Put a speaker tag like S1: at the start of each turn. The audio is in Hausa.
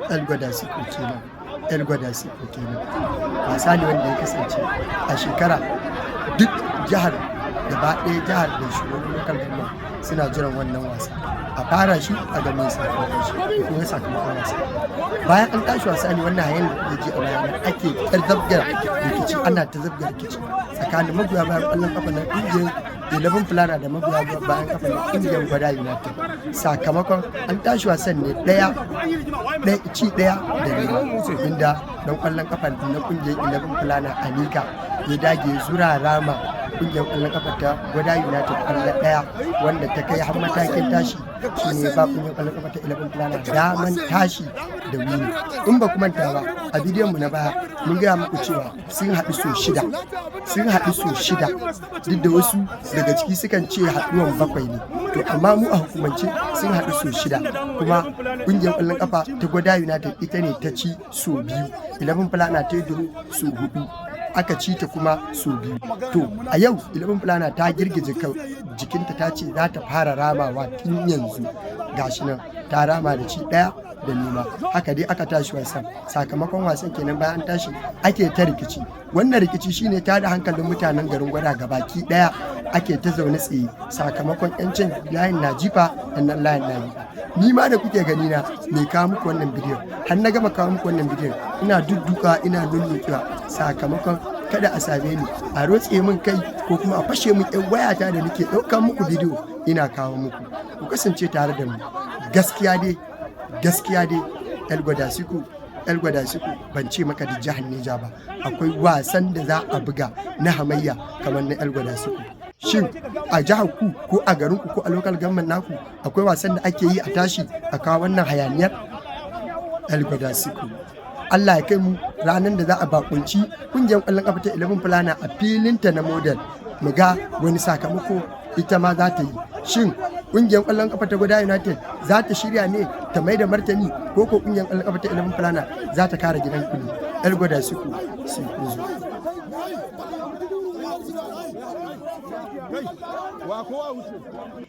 S1: El Gwadasiko kenan. El Gwadasiko kenan. Wasa ne wanda ya kasance a shekara duk jihar gaba ɗaya, jihar da shugaban local government suna jiran wannan wasa. A fara shi a ga mai sakamakon shi da kuma sakamakon wasa. Bayan an tashi wasa ne wannan hayan da ji a bayan ake zabga rikici, ana ta zabga rikici tsakanin magoya bayan ƙwallon kafa na ƙungiyar 11 Planner da magoya bayan kafa na ƙungiyar Gwada United. Sakamakon an tashi wasan ne ɗaya ci 1-0, inda dan ƙwallon kafa na ƙungiyar 11 Planner Anika ya dage zura rama ƙungiyar ƙwallon kafa ta Gwada United ƙwallo ɗaya, wanda ta kai har matakin tashi. Shine ba ƙungiyar ƙwallon kafa ta 11 Planner daman tashi da winning. In ba ku manta ba, a bidiyon mu na baya mun gaya muku cewa sun haɗu so shida, sun haɗu so shida, duk da wasu daga ciki sukan ce haɗuwan bakwai ne. To amma mu a hukumance sun haɗu so shida, kuma ƙungiyar ƙwallon kafa ta Gwada United ita ne ta ci so biyu, 11 Planner ta yi draw so hudu, aka ci ta kuma so biyu. To a yau 11 Planner ta girgije jikinta, ta ce za ta fara ramawa tun yanzu. Gashi nan ta rama da ci 1-0. Haka dai aka tashi wasan. Sakamakon wasan kenan. Bayan an tashi ake ta rikici. Wannan rikici shine ta da hankalin mutanen garin Gwada gabaki daya, ake ta zaune tsaye sakamakon yancin layin na jifa, nan layin na jifa. Ni ma da kuke gani na mai kawo muku wannan bidiyon, har na gama kawo muku wannan bidiyon ina dudduka, ina lullukewa sakamakon kada a same ni a rotse min kai ko kuma a fashe min yan wayata da nake ɗaukar muku bidiyo ina kawo muku. Ku kasance tare da mu. Gaskiya dai, gaskiya dai, El Gwadasiku, El Gwadasiku, ban ce maka da jihar Neja ba akwai wasan da za a buga na hamayya kamar na El Gwadasiku. Shin a jihar ku ko a garin ku ko a local government naku akwai wasan da ake yi a tashi a kawo wannan hayaniyar? El Gwadasiku. Allah ya kai mu ranar da za a bakunci kungiyar kwallon kafa ta 11 Planner a filinta na Model, mu ga wani sakamako ita ma za ta yi. Shin kungiyar kwallon kafa ta Gwada United za ta shirya ne ta mai da martani, ko ko kungiyar kwallon kafa ta 11 Planner za ta kare gidan kuli? El Gwadasiku, sai kun zo.
S2: Wa kowa wuce.